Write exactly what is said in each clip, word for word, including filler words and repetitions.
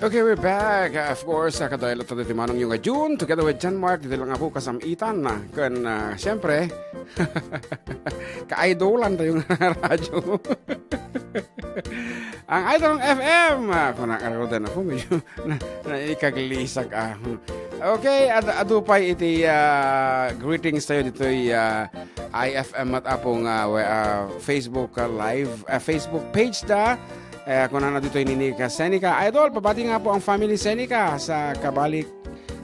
Okay, we're back. Uh, of course, uh, kadayal tayo ti manong yung June together with John Mark. Dito lang ako kasamitan na. Kan, uh, siyempre, ka-idolan tayo nga radyo. Ang Idol ng F M. Ah, kung nakakaroon ako, medyo na, naikaglisak. Ah. Hmm. Okay, ad adupay iti uh, greetings tayo dito'y uh, I F M at apong uh, we- uh, Facebook uh, live, uh, Facebook page da. Eh, kunana ditoy ni Nika Seneca. Idol, pabati nga po ang family Seneca sa Kabalik,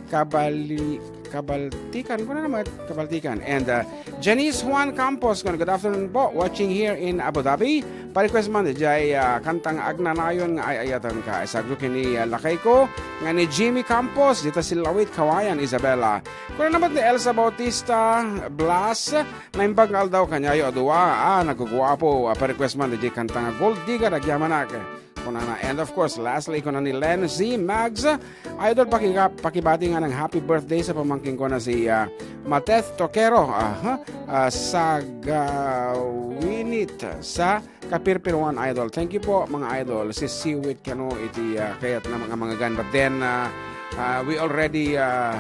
Kabali, Kabaltikan. Kuna naman, Kabaltikan. And uh, Janice Juan Campos, good afternoon po. Watching here in Abu Dhabi. Pa-request man, jay uh, kantang agnanayon nga ay-ayatan ka. Isagro kini uh, lakay ko, nga ni Jimmy Campos, dita si Lawit Kawayan, Isabela. Kuna naman ni Elsa Bautista Blas, Naimbag nga aldaw kaniayo a dua. Ah, naguguapo. Ah, pa-request man, di kanta nga Gold Digger, agyamanak. Kunana. And of course, lastly, kuna ni Len Z Mags, Idol, pakiga- pakibati nga ng happy birthday sa pamangkin ko na si ah, Mateth Toquero. Ah, ha? Ah, Sagawinit sa Kapirpiruan, Idol. Thank you po, mga idol. Si Siwit kano iti ah, kayat na mga mga ganda. Then, ah, ah, we already ah,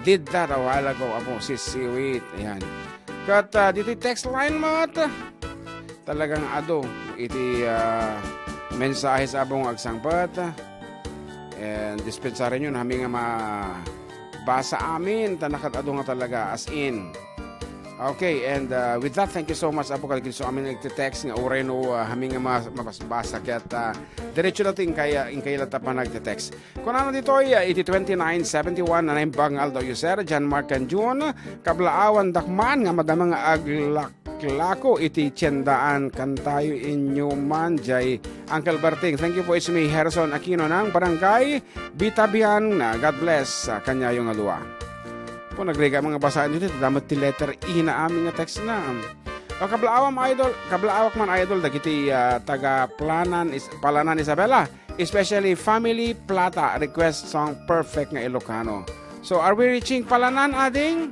did that a while ago. Apo, si Siwit. Ayan. Kat ah, dito'y text line met, talagang adu iti ah, mensahe sa abong agsangpet. And dispensarinyo na kami nga mabasa amin, ta nakat adu nga talaga, as in. Okay, and uh, with that, thank you so much, Apo, kadagiti amin nagte-text nga uray no uh, hami nga mas- mabasbasa ket uh, diretso na ti inkay, inkay lata pa nagte-text. Kunana ditoy, uh, iti twenty-nine seventy-one na naimbag nga aldaw, sir, John Mark and June, kablaawan dakman nga madama nga aglaklako iti tiendaan, kantayo inyo man jay Uncle Berting. Thank you po, it's me, Harrison Aquino, ng Barangay Bitabian. Uh, God bless, uh, kanyayo nga dua. Po, nagriga mga basaan dito, damat ti letter E na amin nga text na. O, kablaawam, idol, kablaawak man, idol, dagiti uh, taga Planan, is, Palanan, Isabela. Especially Family Plata request song Perfect nga Ilocano. So, are we reaching Palanan, ading?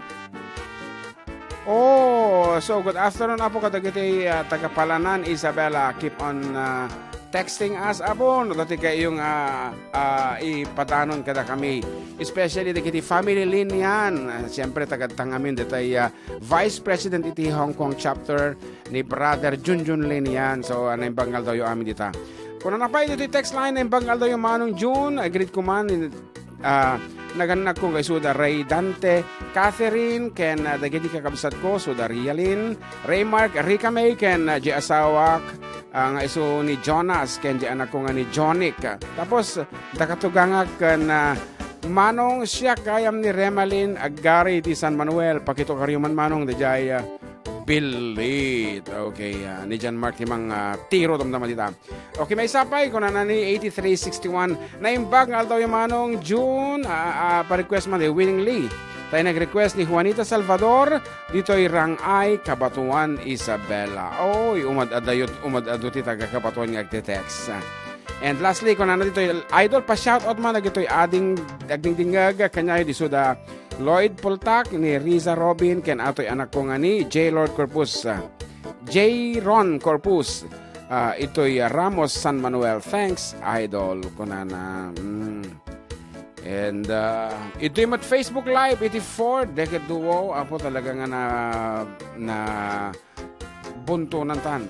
Oh, so good afternoon, Apo, kadagiti uh, taga Palanan, Isabela. Keep on uh, texting us, Apo. No, dati kayo nga uh, ipadanon kada kami. Especially dagiti family line yan. Uh, Siyempre, taga Tangamin, dati uh, Vice President iti Hong Kong Chapter ni Brother Junjun Lin yan. So, uh, naimbag nga aldaw yo amin dita. Kung ano pa iti text line, naimbag nga aldaw yo Manong June, I greet ko man, uh, nagannak ko kay Suda Ray Dante, Catherine, ken uh, dagiti kakabsat ko, Suda Rialin, Ray Mark, Rica May, ken uh, di asawak, uh, nga isu ni Jonas, ken di anak ko nga ni Jonic. Tapos, dakatugangak ken uh, Manong siak gayam ni Remalin Aggari di San Manuel. Pakito karyo man Manong, dayjay uh, Bilit. Okay, uh, ni John Mark ti mang uh, tiro damdama dita. Okay, may sapay, kunana ni eighty-three sixty-one. Naimbag nga aldaw yung Manong June, uh, uh, pa-request man di Winning Lee. Tayo nag-request ni Juanita Salvador, dito'y Rangay, Cabatuan, Isabela. Oy, umad-adayot, umad-adu ti taga Cabatuan nga agte-text. And lastly, kunana dito'y idol, pa-shoutout man, dagito'y ading, agdingdingag, kanyayo di Suda Lloyd Pultak, ni Riza Robin, ken atoy anak ko nga ni J. Lord Corpus, ah, J. Ron Corpus, ah, ito'y Ramos San Manuel. Thanks, idol, kunana. Mm. And uh, ito'y mat Facebook Live, iti four Decade Duo, apo talaga nga na, na buntunan tan.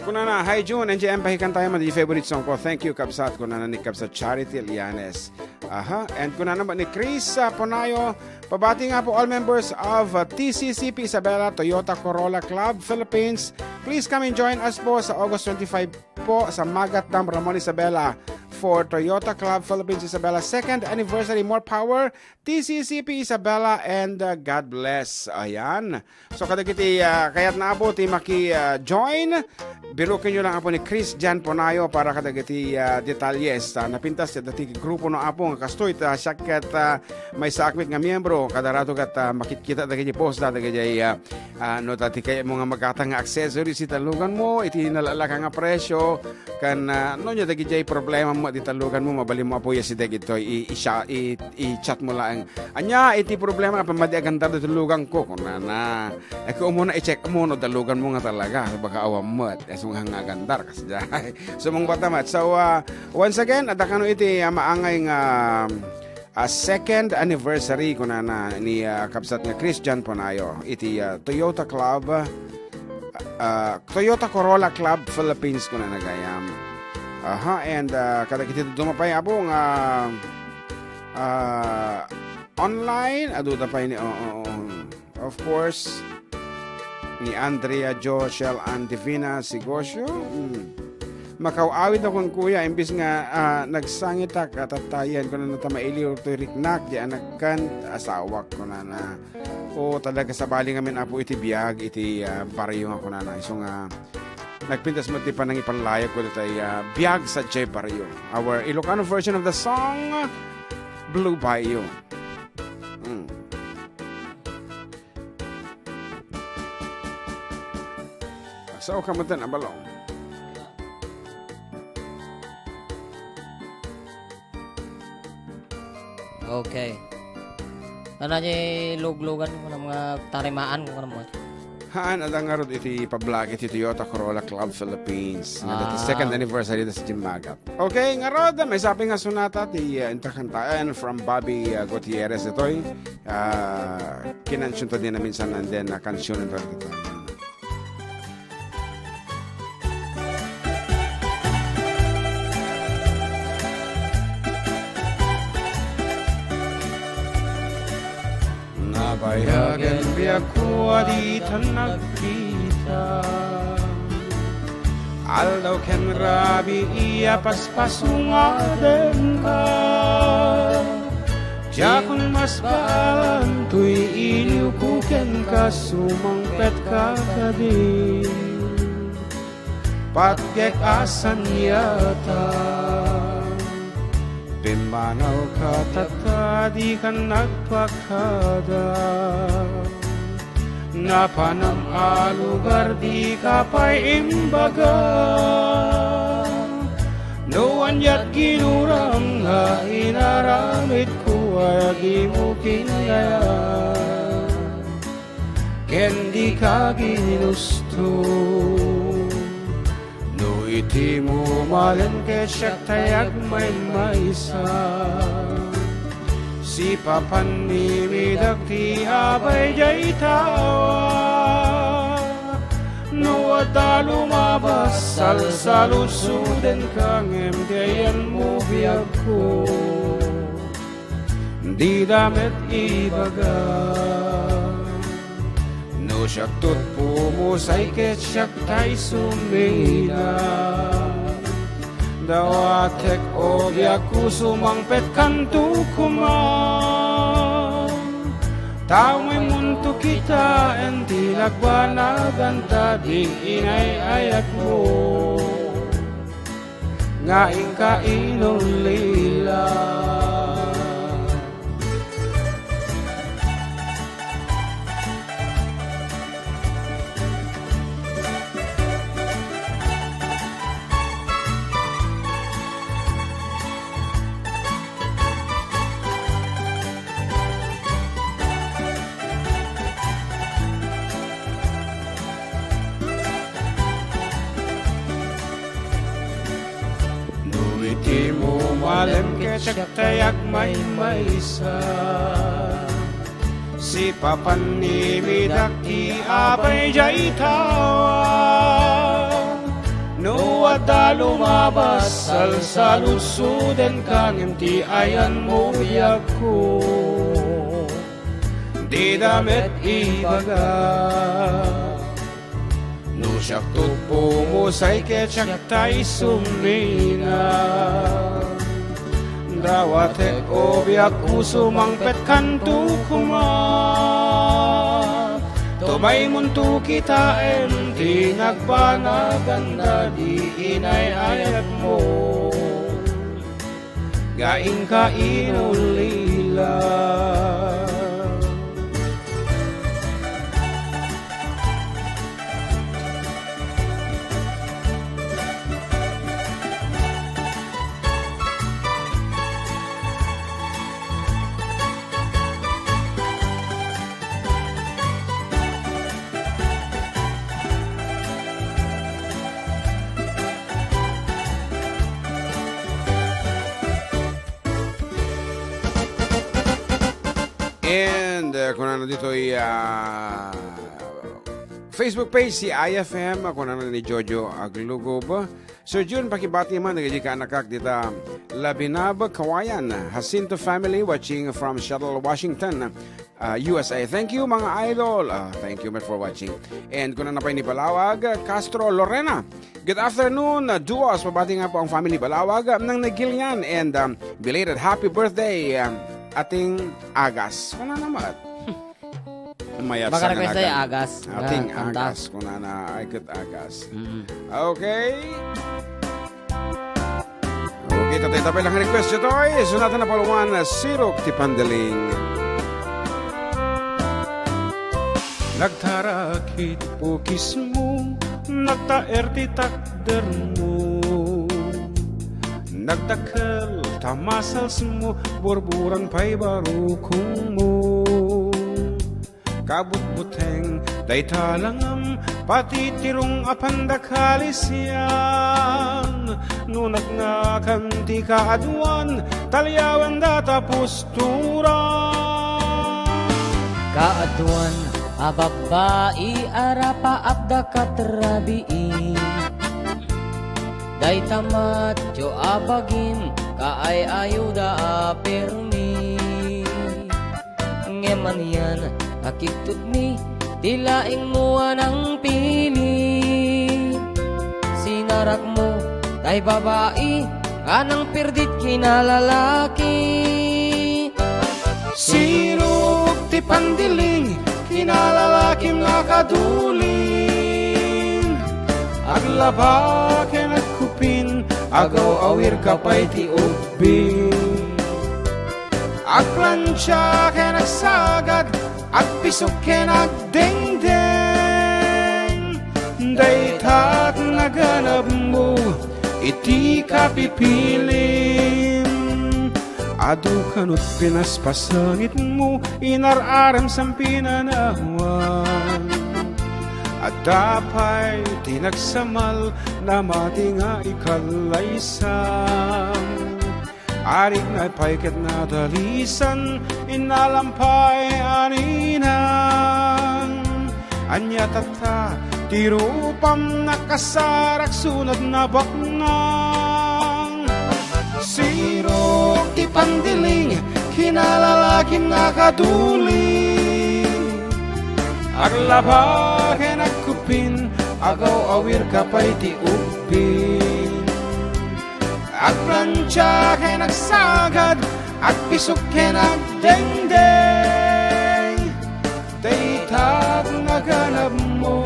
Kunana, "Hi June, N J M, pahikan tayo man di favorite song ko. Thank you, kabsat." Kunana ni Kabsat Charity Lianes. Aha, and kunana ba ni Chris uh, Ponayo, "Pabati nga po all members of uh, T C C P Isabela Toyota Corolla Club Philippines. Please come and join us po sa August twenty-five po sa Magat Dam, Ramon, Isabela for Toyota Club Philippines Isabela second anniversary. More power, T C C P Isabela, and uh, God bless." Ayan. So, kadagiti uh, kayat na apo ti maki uh, join. Biruken nyo lang apo ni Chris Jan Ponayo para kadagiti uh, detalyes. Uh, napintas dati grupo no apo nga kastoy ta siak ket uh, may saakmit nga miyembro. Kadarato ket uh, makitkita dagiti post da dagiti uh, uh, no dati kay mo nga magkatang nga accessories italugan mo iti nalalaka nga presyo. Ken, ah, no, nia dagidiay problema mo, di talloganmo, mabalinmo, Apo, ya si dagitoy, i-, i-cha-, i-, i-chat mo laeng. Ania iti problema, apan madi agandar di talloganko, kunana. Ket umuna i-check mo no talloganmo nga talaga, baka awan met. Isu nga agandar, kasdiay. Sumangbata met. So, ah, once again, adda kano iti, ah, maangay nga, ah, second anniversary, kunana, ni, ah, kabsat nga Christian Ponayo iti, ah, Toyota Club, ah, Toyota Corolla Club Philippines, kunana gayam. Aha, and, ah, kadagiti dadduma pay, Apo, nga, ah, online, adu da pay ni, oo, oo. Of course, ni Andrea Joshel and Divina Sigosio. Mm. Makaw-awid ako, kuya, imbis nga, ah, nagsangitak, ah, tattayen, kunana ta mailiw toy riknak, di anakkan, asawak, kunana. O, talaga, sabali ngamin, Apo, iti biag, iti, ah, barrio nga, kunana. Isu nga, nagpintas met ti panangipanlayap ko, ditoy, ah, biag sa J Barrio. Our Ilocano version of the song, Blue Bayou. Mm. Sao ka mo din, abalong. Okay. Ano niya luglugan ko ng mga tarimaan ko ng mga Haan, adda ngarud iti pablak iti Toyota Corolla Club Philippines. Nga dati Ah. second anniversary na sa Jimmagat. Okay, ngarud, may sabi nga sonata ti, uh, intakantaan from Bobby, uh, Gutierrez itoy. Ah, kinansyonta din namin sa nanden na kansyon ito. Nabayagen biagko a ditan nagkita. Aldaw ken rabii a paspasungad kenka. Diakon masbaalan toy iliwko kenka, sumangpetka kadi. Patgek a saniatan, pimmanawka tatta, dikan nagpakada. Napanam a lugar, dika pay imbaga. No aniat ginuram nga inaramidko a dimo kinayat. Ken dika ginusto. No iti mo malen ket siak tay agmaymaysa. Sipapan ni midak ti abay jay tawa. No adda lumabas, salsaludsodenka ngem ti ayanmo biagko. Dida met ibaga. No siak tutpo mo say ket siak tay sumina. Dawatek o biagko, sumangpetkanto koma. Tao may munto kitaen ti nagbanaganta di inay-ayatmo. Nga inka inulila. No iti mo malem ket siak tay agmaymaysa. Sipapan ni midak ti abay jay tawa. No adda lumabas, salsaludsodenka ngem ti ayanmo biagko. Dida met ibaga. No siak tutpo mo say ket siak tay sumina. Dawatek o biagko, sumangpetkanto koma. Tumaymonto kitaen ti nagbanaganta di inay-ayatmo. Nga inka inulila. And, uh, kunana ditoy, uh, Facebook page ti I F M, uh, kunana ni Jojo Aglugob. Sir Jun, pakibati man dagiti kaanakak dita Labinab, Kawayan, Jacinto family watching from Seattle, Washington, uh, U S A. Thank you, mga idol. Uh, thank you much for watching. And kunana pay ni Balawag, uh, Castro Lorena. Good afternoon, uh, Duos. Pabati nga po ang family Balawag, uh, ng Nagilian. And, um, belated happy birthday, um, Ating Agas. Kunana met. Mayat sa Maka-request tayo kanagan. Agas. Ating Ah, kanta. Agas. Kunana, ay, ket Agas. Mm. Okay. Okay, tatay, tapay lang request ito ay. Sunatan na palawan na Sirok ti Pandiling. Nagtarakit pukismo, nagtaer ti takdermo. Nagdakkel ta musclesmo, burburan pay barukongmo. Kabutbuteng dayta langam, pati ti rung a pandakalisian. No natngakan ti kaaduan, taliawen data postura. Kaaduan a babbai a rapaap da katrabii. Dayta matio a bagim, kaay-ayuda a permi. Ngem anian a kigtutmi ti laingmo a nangpili. Sinarakmo tay babai a nangpirdit kinalalaki. Sirok ti Pandiling, kinalalakim nga kadulin. Aglaba ken agkupin, agaw-awir ka pay ti ubbing. Agplancha ken agsagad, agpisok ken agdengdeng. Dayta ti naganabmo iti kapipilim. Adu kanut pinaspasangitmo, inar-arem sa pinanawan. Adda pay ti nagsamal, namati nga ikallaysam. Arik na pay ket nadalisan, inalam pay aninan. Ania tatta ti rupam, nakasarak sunod nabaknang. Sirok ti Pandiling, kinalalakim nga kadulin. Aglaba ken agkupin, agaw-awir ka pay ti ubbing. Agplancha ken agsagad, agpisok ken agdengdeng. Dayta ti naganabmo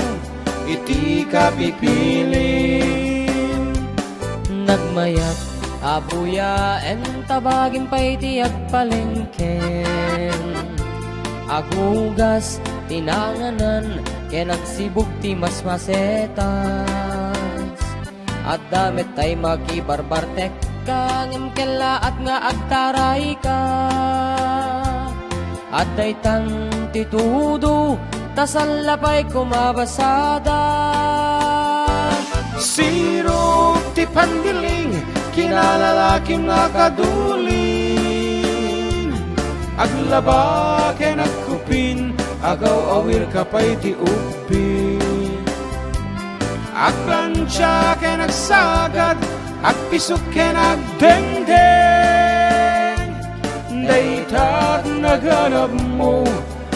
iti kapipilim. Nagmayat a buyaen ta bagim pay ti agpalengken. Agugas ti nanganan ken agsibug ti masmasetas. Adda met tay makibarbartekka, ngem kellaat nga agtarayka. Adda itan ti tudo, ta salla pay kumabasada. Sirok ti Pandiling, kinalalakim nga kadulin. Aglaba ken agkupin, agaw-awir ka pay ti ubbing. Agplancha ken agsagad, agpisok ken agdengdeng. Dayta ti naganabmo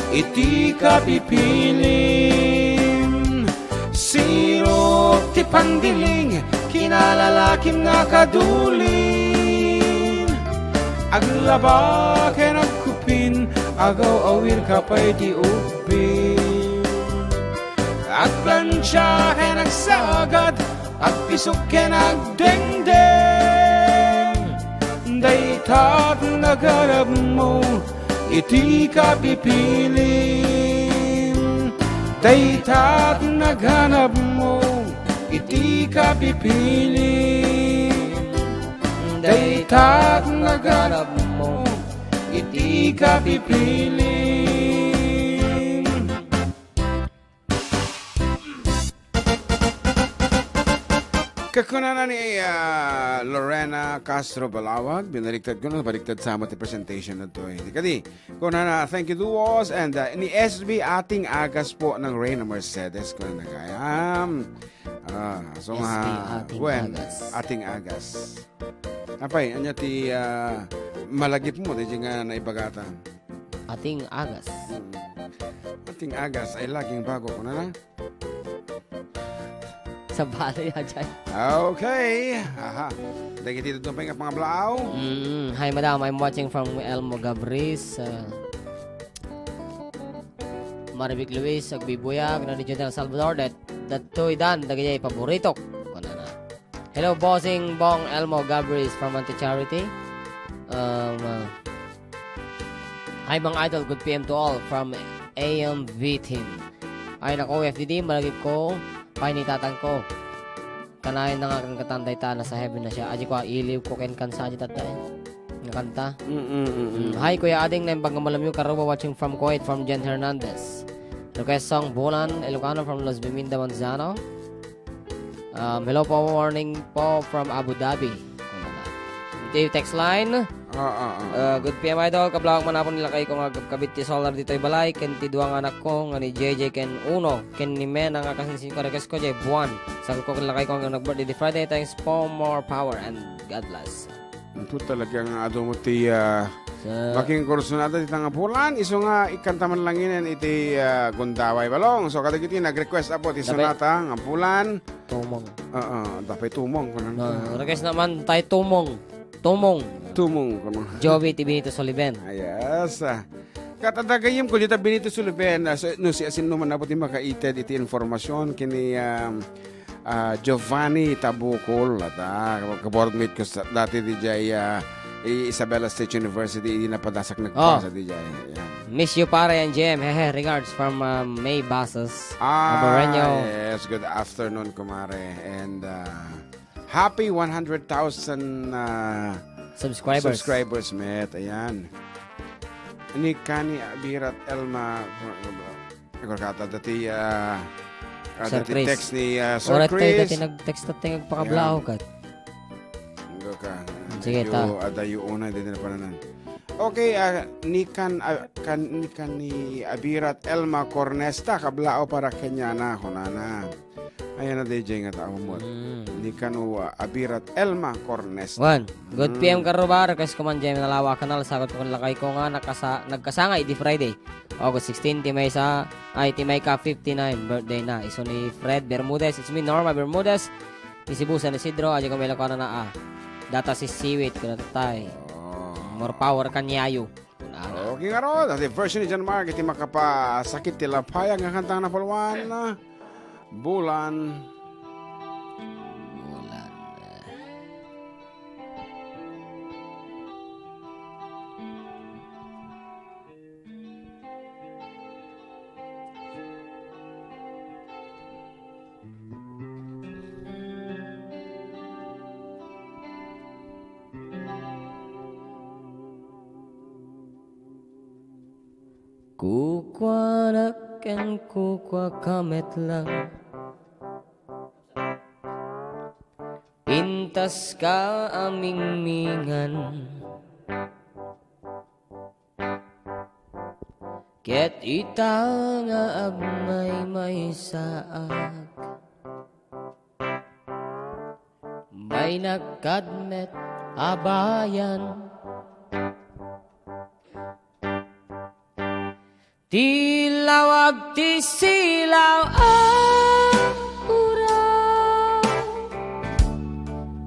iti kapipilim. Sirok ti Pandiling, kinalalakim nga kadulin. Aglaba ken agkupin, agaw-awir ka pay ti ubbing. Agplancha ken agsagad, agpisok ken agdengdeng. Dayta ti naganabmo iti kapipilim. Dayta ti naganabmo iti kapipilim. Dayta ti naganabmo iti kapipilim. Kakunana ni, ah, Lorena Castro Balawag, binaliktad ko na, baliktad sa ti presentation na to eh. Di kadi, kunana, thank you, Duos, and, ah, ni S B, ating agas po ng Reyna Mercedes, kunana gayam. Ah, so S B, nga, ating when, agas. Ating agas. Apay, anya ti, ah, malagip mo, di nga naibagata. Ating agas. Hmm. Ating agas ay laging bago, kunana? Sa bali, ajay. Okay. Aha. Dagiti dudupay nga pangablaaw. Mm, hi, madam. I'm watching from Elmo Gabris, uh, Marivic Luis, Agbibuyag, na ni Jonel Salvador, that, that toy dan, dagiti paborito. Kunana. Hello, Bossing Bong Elmo Gabris from Auntie Charity. Um, uh, Hi, mga idol. Good P M to all from A M V team. Ay, nako, F D D, malagip ko. Pay ni tatang ko. Kanayon na nga kan katan dayta, nasa heaven na siya. Aji ko, iliw ko ken kansa, aji tatta, eh. Nga kanta. Mm, mm, mm, mm. Mm, hi, Kuya Ading, naimbag nga malamyo, Karuba, watching from Kuwait, from Jen Hernandez. Request song, Bulan, Ilocano, from Los Biminda, Manzano. Um, hello po, morning po from Abu Dhabi. Iti text line. Ah, ah, ah. Uh, good P M, idol. Kablawak manapon ni lakay ko nga agkabit ti solar ditoy balay, ken ti dua nga anak ko, nga ni J J ken Uno, ken ni Mena nga kasinsin ko, request ko, J Buan. Sa ko ken lakay ko nga nag-birthday di Friday, thanks for more power and God bless. Ito talaga nga adu mo ti, ah, Sa making kursunada ti tangapulan, isu nga ikanta man langinen iti, ah, Gundaway Balong. So, kadagiti nag-request apo ti Dapat sonata nga bulan. Tumong. Oo, dapat tumong, kuno. Ah, request naman tayo tumong. Tumong. Tumong, kuno. Jovi ti Benito Soliven. Ah, yes. Ah. Katadagayem ko dita Benito Soliven, ah, so, no, si asin naman apo ti makaited iti informasyon kini, um, ah, Giovanni Tabukol, at, ah, ka-boardmate ko sa, dati di jay, ah, i-, Isabela State University, idi napadasak nagpasa Oh. di jay. Yan. Miss you, pare, and Jem. Hehe, regards from, uh, May Basas, Ah, Abareño. Yes. Good afternoon, kumare. And, uh, happy one hundred thousand, uh, Subscribers. Subscribers, met. Ayan. Ni Kani Abirat Elma, Igor kata dati, ah, ah, Sir dati Chris. Text ni, ah, Sir Orat tayo Chris. Dati nag-text at tayo nagpakablao Ayan. Kat. Igor ka. Sige, Medyo ta. Adayo una, dati na pananan. Okay, ah, ni kan, ah, kan, ni kan ni Abirat Elma Cornesta, kablao para kenyana, kunana. Ayan na, D J nga tao mo. Mm. Ni kan, ah, Abirat Elma Cornesta. One. Good Mm. P M Karuba, request ko man dyan, nalawa kanal, sagot ko kan lakay ko nga, nakasa-, nagkasangay di Friday. August sixteen, ti maysa, ay, ti mayka fifty-nine, birthday na. Isu ni Fred Bermudez, it's me, Norma Bermudez. Ti Cebu, San Isidro, aja ko may lakwana na, ah. Data si Siwit, kuna tay. Oh. More power kanyayo. Kuna na. Okay nga ron, the version ni John Mark, iti makapasakit ti lapayag nga kantang napalwan, ah, Bulan. Bulan. Kukuanak ken kukuaka met lang. Pintas ka a mingmingan. Ket ita nga agmaymaysaak, maynak kad met a bayan. Ti lawag ti silaw a ura,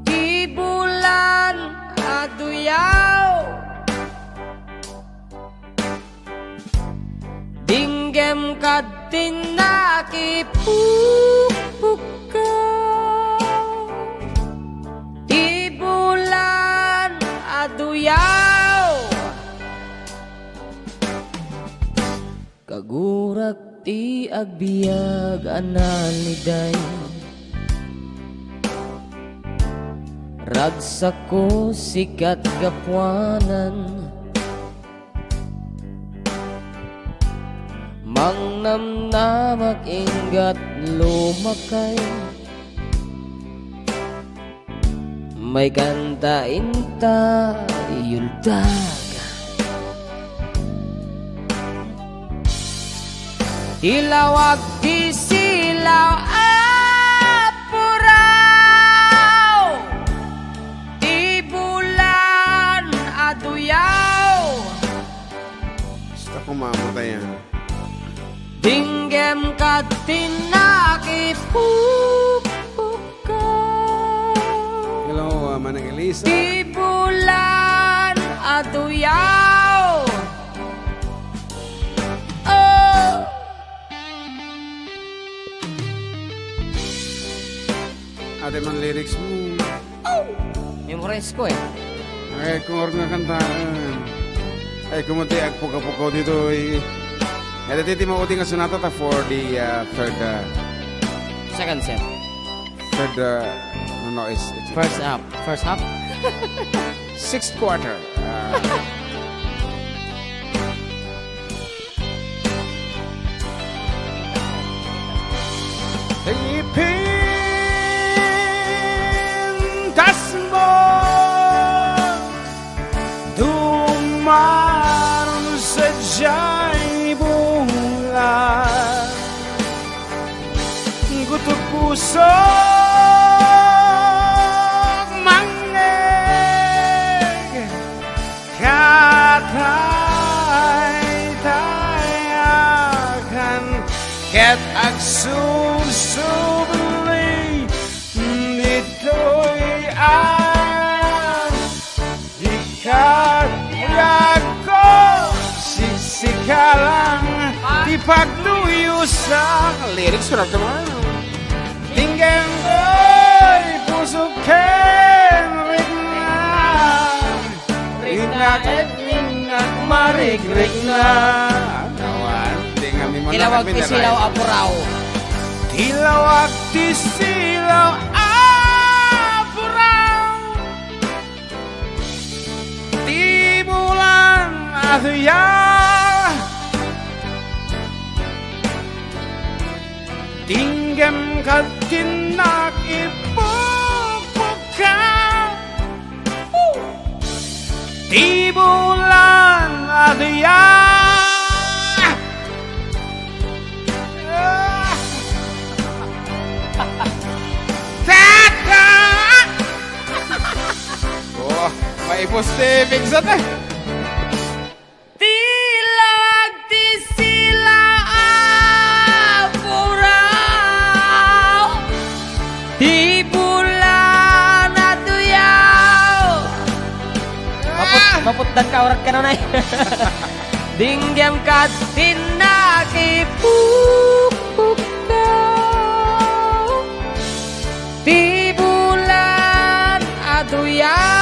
ti bulan a duyaw. Dinggem kad ti nakipukpukka, ti bulan a duyaw. Kagurak ti agbiag a naliday. Ragsakko sikat gapuanan. Mangnamnamak inggat lumakay. Maikanta inta, Yuldag. Ilawag ti silaw a puraw, ti bulan a duyaw. Basta kumamot yan. Dinggem ket ti nakipukpukka. Hello, uh, Manang Elisa. Ti bulan a duyaw. Oh. Ate man lyrics mo. Memorize ko eh. Ay, kung orga kanta. Ay, kumuti agpukapukaw dito eh. Ay, dati ti maudi nga sonata ta for the uh, third, uh, Second set. Third, uh, no, no, is, is First half. First half? Sixth quarter. Uh, Ipintas mo dumaron sa jay bulan. Guto puso mangeg. Kataytayagan ket agsusubli ditoy a di kayatko. Sisika lang ti pagluyosak. Lyrics ko lang naman. Tinggen ko'y puso ken rikna. Rikna ket rikna, marikrikna. Awan, di nga mi Ilawag ti silaw a puraw. Ilawag ti silaw a puraw. Ti bulan a duyaw. Tinggen ket ti nakipukpukka. Ti bulan a duyaw. Tata! Oh, maipos ti pigsa, te. Ti lawag ti silaw a puraw, ti bulan a duyaw. Maput-, maputdan ka, urat ka nun ay. Dinggem ka, tinakipukpukka. Ti bulan a duyaw.